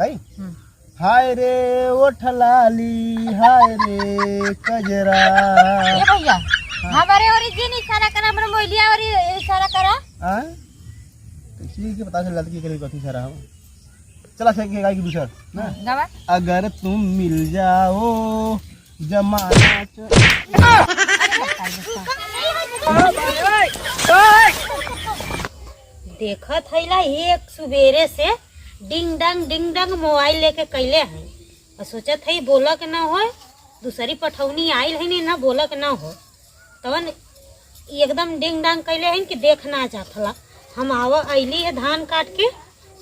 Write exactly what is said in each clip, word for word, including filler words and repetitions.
है? हम्म। हाय रे ओठ लाली, हाय रे कजरा। ए भैया, हाँ। हमारे ओरी जिन इशारा करा, हमरे मोइलिया ओरी इशारा करा। हाँ? तो इसी के पता चल जाता कि करें कथी इशारा हो। चला, से के गाई की दूसर, ना? हाँ, गावा। अगर तुम मिल जाओ जमाना च- देखत है ला एक सुबेरे से डिंग डांग, डिंग डांग मोबाइल लेके कैले हैं। और सोचत है बोला के ना होय, दूसरी पठौनी आइल है, ना बोला के ना हो। तवन एकदम डिंग डांग कैले हैं कि देख ना जात हला। हम आवा अइली है धान काट के,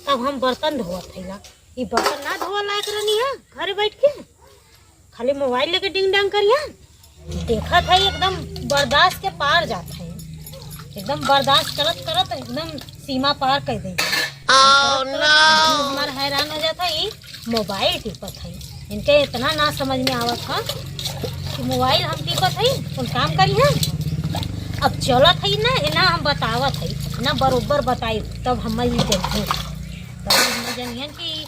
तब हम बर्तन धोवत है ला। ई बर्तन ना धोवा लायक रहनी है घरे बैठ के, खाली मोबाइल लेके डिंग डांग करिया। देखत है एकदम बर्दाश्त के पार जात है, एकदम बर्दाश्त करत करत एकदम सीमा पार कर दे। Oh, no! हमार हैरान हो जात है, ई मोबाइल टिपत है। इनके इतना ना समझ में आवत है कि मोबाइल हम टिपत है, कौन काम करी है। अब चलत है ना, इना हम बतावत है, ना बरोबर बताई, तब हम ई जनिहन, तब हम जनिहन कि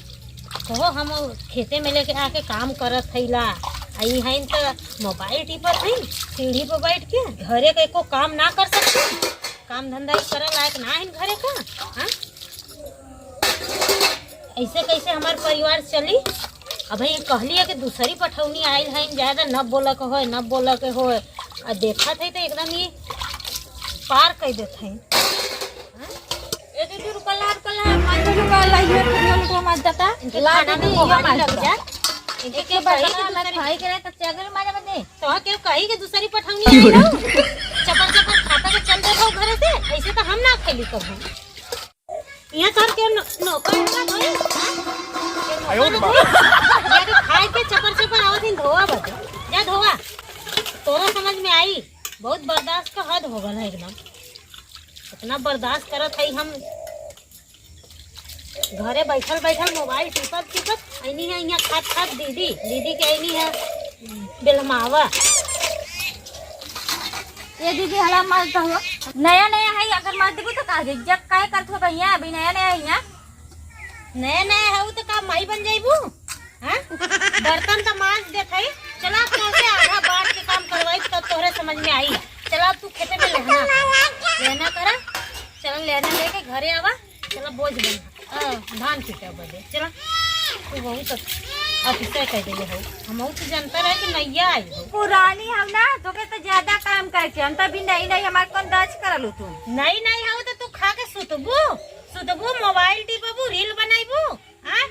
कहो हम खेते में लेके आके काम करत है ला, आई हैं तो मोबाइल टिपत है सीढ़ी पर बैठ के, घरे का एको काम ना कर सकते, काम धंधा ही करे लायक ना है घरे का, हाँ? ऐसे कैसे हमार परिवार चली? अब ये कहली है कि दूसरी पठौनी आइल है, ज्यादा न बोला के होए, न बोला के होए, आ देखत है तो एकदम ही पार कर देत है। हाँ? ए दीदी, रुका ला, रुका ला, मार दे, रुका ला, ये फिर हम को मार देता। इनके ला खाना दीदी, में ये बोहानी मार लग देता। जा। इनके एक के एक बर्तन दूसरी में खाई के रहे, तो चगल मारे बदे। तो के कही कि दूसरी पठौनी आई हो? चपर चपर खाता के चल देत हो घरे से, ऐसे तो हम ना खेली कबहू। यहाँ सर के न-, नौकर का भाई, हाँ? के नौकर आयो ना माँ। भाई? या तो खाए के चपर चपर आवत ही धोवा बदे। जा धोवा। तोरा समझ में आई, बहुत बर्दाश्त का हद हो गल है एकदम। इतना बर्दाश्त करत है हम। घरे बैठल बैठल मोबाइल टिपत टिपत ऐनी है, यहाँ खात खात दीदी, दीदी के ऐनी है बेलमावा। ये दीदी हला मारत हो, नया नया है, अगर मार देबू तो का दे, जब काय करत हो भैया, अभी नया नया है यहाँ। नया नया है, वो तो का माई बन जाइबू? हाँ? बर्तन तो मांज देत है, चला तोहसे आधा बांट के काम करवाई, तब तोहरे समझ में आई। चला तू खेते में लेहना, लेहना करा, चला लेहना लेके घरे आवा। चला बोझ बन, आ, धान पीटा बदे। चला, तू बहुत अत-, अतिशय कह देले हो। हम तो जनता रहे कि नैया आई हो। पुरानी हम ना, तोके तो ज्यादा काम करे के, हम तो अभी नई नई, हमार कौन दर्ज करल हो तू? नई नई हो तो तू खा के सुतबू, सुतबू, मोबाइल टिपबू, रील बनाइबू, हाँ?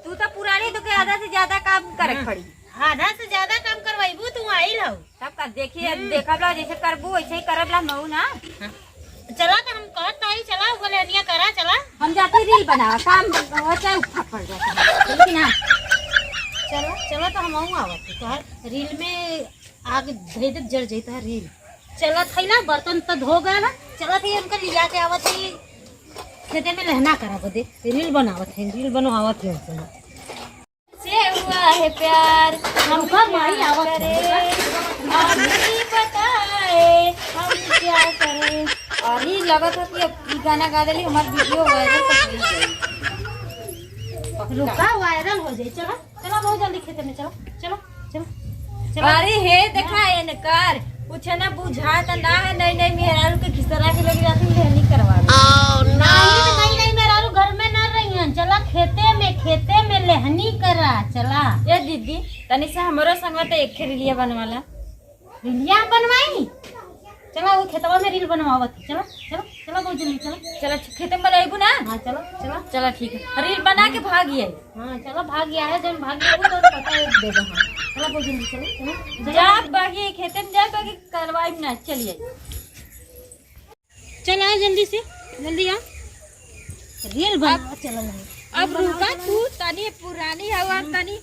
तू तो पुरानी, तोके आधा से ज्यादा काम करे के हाँ। पड़ी। आधा से ज्यादा काम करवाइबू, तू आइल हो। तब का देखिए, हम्म। देखब ला, जैसे करबू, वैसे ही करब ला, मऊ ना। हाँ। चला तो हम कहत ताई, चला, वो लेनिया करा, चला। हम जाते रील बनावा, काम हो चाहे उठा पड़ जाता है, ठीक ना? चला, चला तो हम आऊँ आवत, तो रील में आग धई दे, जर जाता है रील। चला थैला, बर्तन तो धो गया ना, चला थी उनका लिया के आवत है, खेते में लेहना करा बदे, रील बनावत है, रील बनवावत है उनसे। से हुआ है प्यार, हम रुका, माई क्या आवत करे, है। अभी बताए, हम क्या करें। अरे, लगत है कि अब ई गाना गा देली, हमार वीडियो वायरल तो हो ही जाई। पक्का। रुका, वायरल हो जाई। चला, चला, बहुत जल्दी खेते में चला, चला, चला, चला। अरे, हे, देखा, एनकर कुछ ना बुझात ना है, नई नई मेहरारू के घिसरा के लेके जाती है, नहीं करवा दे। नहीं, तो नई नई मेहरारू घर में ना रही हैं, चला खेते में, खेते में लेहनी करा, चला। ए दीदी, तनी से हमरो संग तो एक ठे रीलिया बनवाला। रीलिया बनवाई? चला वो खेतवा में रील बनवावत है, चला, चला, चला बहुत जल्दी चला। चला, खेते में बनाइबू ना? हाँ, चला, चला। चला, ठीक है, रील बना के भाग आई। हाँ, चला भाग आई है, जब भाग आई तो पता है दे दो। हाँ, चला बहुत जल्दी चला, चला, चला। जा बाकी खेते में जा, बाकी करवाई ना, चलिए। चल आ जल्दी से, जल्दी आ। रील बनावा चलल है। अब रुका तू, तनी पुरानी हवा, तनी,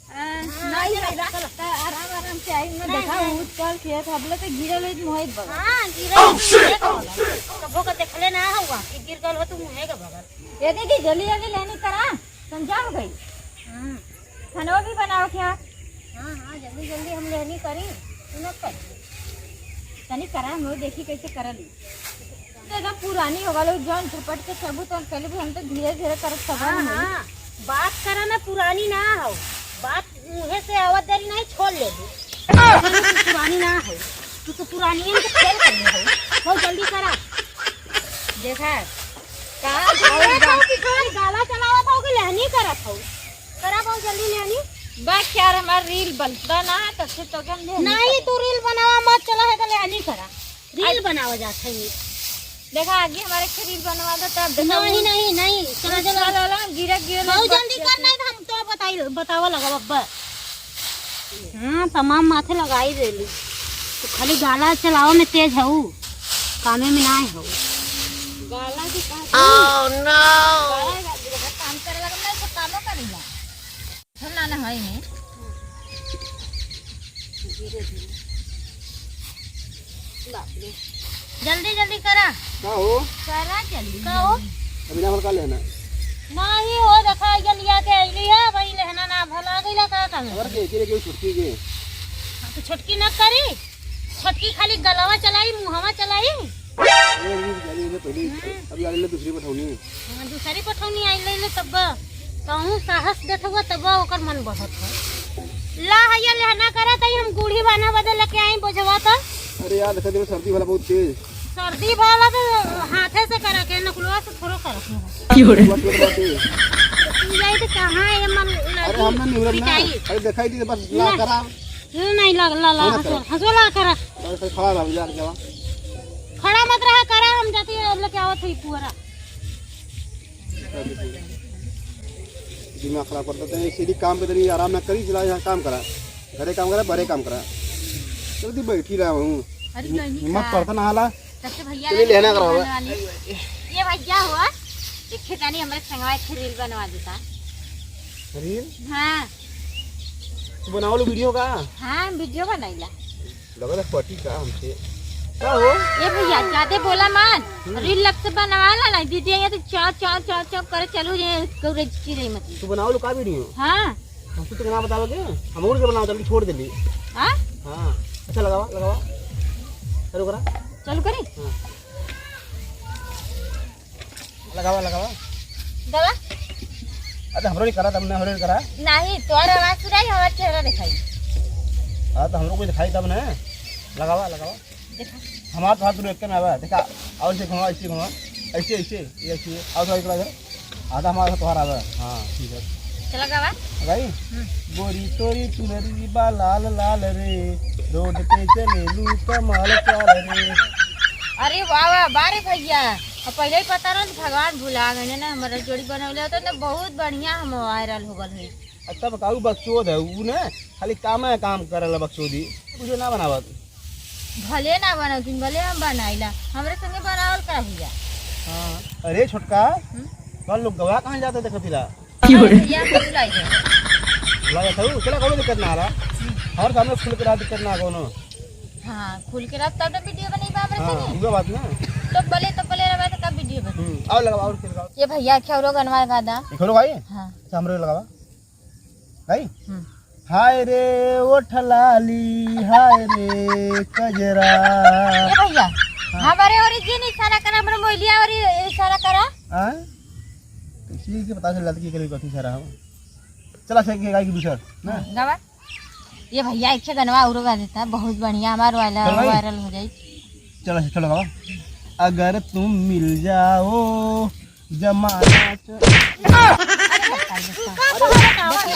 आ, हाँ, नहीं चल, है, चल। त आराम आराम से आई ना, नहीं, देखा नहीं। उठ कल खेत, अब ले तो गिरल है मोहित बगल। हाँ, गिरल है मोहित बगल। कबो का देखले ना हुआ कि गिर गल हो तू मुहे के बगल। ये दीदी, जल्दी जल्दी लेनी करा, संझा हो गई। हाँ। खाना भी बनाओ क्या? हाँ, हाँ, जल्दी जल्दी हम लेनी करी, सुनो कर। तनी करा, हम लोग देखी कैसे करली। तो एकदम पुरानी हो गलो, जौन झपट के चलबू तो कहले भी हम तो धीरे धीरे करत सब हाँ, हम हाँ। बात करा ना, पुरानी ना हो, बात मुँहे से आवत देरी नहीं छोड़ ले। तू पुरानी ना हो, तू तो पुरानी है, तो फेल कर ले हो। बहुत जल्दी करा। देखा, का और गा-, गाला चलावत हो कि लेहनी करत हो? करा बहुत जल्दी लेहनी। बस यार, हमार रील बनता ना, तब से तो हम लेहनी नहीं, करत। तू रील बनावा मत, चला है तो लेहनी करा। रील बनावा जात है ये। देखा, आगे हमारे के रील बनवा दो, तब देखा नहीं, वो नहीं, नहीं, कहाँ चला? चला, चला, गिरा, गिरा, बहुत लग जल्दी गया। कर, नहीं तो हम तो बताई, बतावा लगा बब्बर। हाँ, तमाम माथे लगाई देली। तू खाली गाला चलावा में तेज हऊ, कामे में ना हऊ। गाला की कहा? Oh, no! गाला का, देखा, काम करे लगा, मैं तो कामो करी ना। हम ना नहाई में। धीरे धीरे। बाप रे। जल्दी जल्दी करा। का हो? करा जल्दी। का हो? अभी ना का लेना? नहीं हो, देखा, ये लिया के अइली है, वही लेहना ना भला गइला का काम है? और के, के, के छोटकी के? हाँ, तो छोटकी ना करी, छोटकी खाली गलवा चलाई, मुहवा चलाई। अरे, अभी गाड़ी ले पहले, हम्म। अभी गाड़ी ले दूसरी पठौनी। हाँ, दूसरी पठौनी आई ले, ले तब कहूँ साहस देत हुआ तब ओकर मन बढ़त है। ला हैया लेहना करा तई हम गुड़ी बान्हा बदे लेके आई बोझवा त। अरे यार, देखा दे सर्दी वाला बहुत तेज। सर्दी वाला तो हाथे से करा के, नकुलवा से थोड़ो करा के। क्यों रे? बस, बस, बस, बस। तू जाई तो कहाँ है मन अरे हम ना निहुरब ना। पिटाई। अरे दिखाई दी बस ला ना। करा। नहीं, नहीं, ला, ला, ला, हाँ, हंसो, करा। हंसो ला करा। अरे खड़ा रहो यार, क्या? खड़ा मत रहा करा, हम जाती है लेके आवत है पूरा। दिमाग खराब कर देते हैं, सीधी काम पे तनी आराम ना करी, चला यहाँ काम करा, घरे काम करा, बहरे काम करा। जल्दी बैठी रहा हूँ। अरे नहीं हिम्मत का? पड़ता ना हाला। सबसे भैया चलिए, लेना रील कराओ। बनवा ली। ये भैया हुआ, एक ठे तनी हमरे संगवा एक ठे रील बनवा देता। रील? हाँ। तू बनावलू वीडियो का? हाँ, वीडियो बनाइला। लगा था पटी का हमसे। का हो? ए भैया, जादे बोला मत। हम्म। रील लग से बनवा ला ना, दीदी, ये तो चाव, चाव, चाव, चाव करे चलू रे, गौरे चिड़ै मत। तू बनावलू का वीडियो? हाँ। हमसे तो ना बतावे के, हम और के बनाओ, तब छोड़ देली। हाँ? हाँ। अच्छा, लगावा, लगावा। चालू करा। चालू करी? हाँ। लगावा, लगावा। गवा? अरे, हमरो नहीं करा, तब ने हमरो नहीं करा। नहीं, तोहर आवाज सुनाई, हमार चेहरा दिखाई। हाँ, तो हमरो कोई दिखाई तब ने। लगावा, लगावा। देखा। हमार तो हाथ एक में आवा, देखा। और ऐसे घुमा, ऐसे घुमा। ऐसे, ऐसे, ये ऐसे। और थोड़ा इधर आ जा। आधा हमारा तोहार आवा। हाँ, ठीक है। चला गवा? लगाई? हम्म। गोरी तोरी चुनरी बा लाल लाल रे, रोड पे चलेलू कमाल चाल रे। अरे वाह, वाह, वाह रे भैया। अब पहिले ही पता रहल, भगवान भुला गए ना, हमारा जोड़ी बनौले होते ना, बहुत बढ़िया हम वायरल हो गल है। अब तब का उ बकचोद है, उ ने खाली काम है, काम करल बकचोदी, कुछ ना बनावत। भले ना बनावतिन, भले हम बनाइला, हमरे संगे बनावल का भैया। हाँ, अरे छोटका, हम्म? कल लोग गवा कहाँ जाते देखतिला? क्यों रे? भैया, हम बुलाई है। बुला जाता हूँ, चला, कोनो दिक्कत ना आ रहा। हमारे सामने खुल के रहा, दिक्कत ना कोनो। हाँ, खुल के रहा, तब तो वीडियो बनइबा हमरे हाँ, संगे। उहे बात ना। तो बोले, तो बोले रहा, तो कब वीडियो बने? हम्म, और लगाओ, और फिर लगाओ। ये भैया, क्या लोग अनवार का दा? एक लोग आई? हाँ। अच्छा, हमरे लगावा। भाई? हम्म। हाय रे ओठ लाली, हाय रे कजरा। ए भैया, हाँ। हमारे ओरी जिन इशारा करा, हमरे मोइलिया ओरी इशारा करा। हाँ? तो इसी के पता चल जाता कि कभी कथी इशारा हो। चला, से के गाई की दूसर, ना? हाँ, गावा। ये भैया, एक ठे गनवा औरो गा देता, बहुत बढ़िया, हमार वाला चल भाई। वायरल हो जाई। चला, चला गावा। अगर तुम मिल जाओ जमाना च-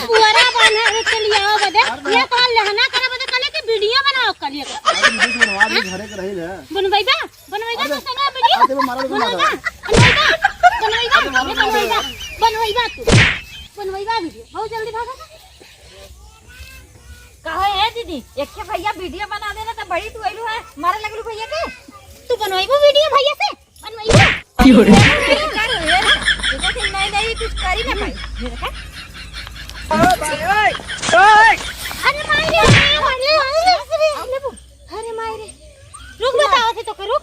पुअरा बान्हा है, चलिए आओ बदे। ये कौन लहना करे बदे, कले के वीडियो बनाओ, कलिए के। अरे, वीडियो बनवा ली, घरे के रही है। बनवाइबा, बनवाइबा अरे, तो संगा वीडियो। अरे, वो मारो, वो मारो। बनवाइबा, बनवाइबा, अरे, मारो, बनवाइबा, मारो। बनवाइबा तू। बनवाइबा वीडियो, बहुत जल्दी भागा था। कहो ए दीदी, एक ठे भैया वीडियो बना देना तो बड़ी तू अइलू है, मारे लगलू भैया के। तू बनवाइबू वीडियो भैया से? बनवाइबू? क्यों रे? अरे, कर रे। देखो कि नहीं, नहीं, कुछ कर ही ना पाई। ये देखा? अरे माई रे, अरे माई रे, अरे माई रे। रुक, बताओ थे तो करो।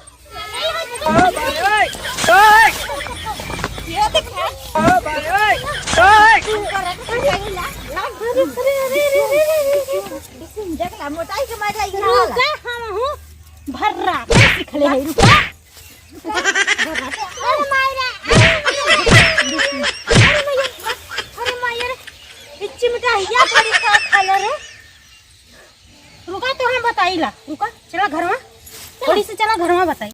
ये देखा? देखला, मोटाई के मजा आई ना रुका, हम हूँ भर्रा, सीख ले है, रुका। अरे माई रे, अरे माई रे। अरे माई रे, अरे या थोड़ी का खाला रे। रुका तो हम बताई ला, रुका, चला घरवा, थोड़ी से चला घरवा बताई।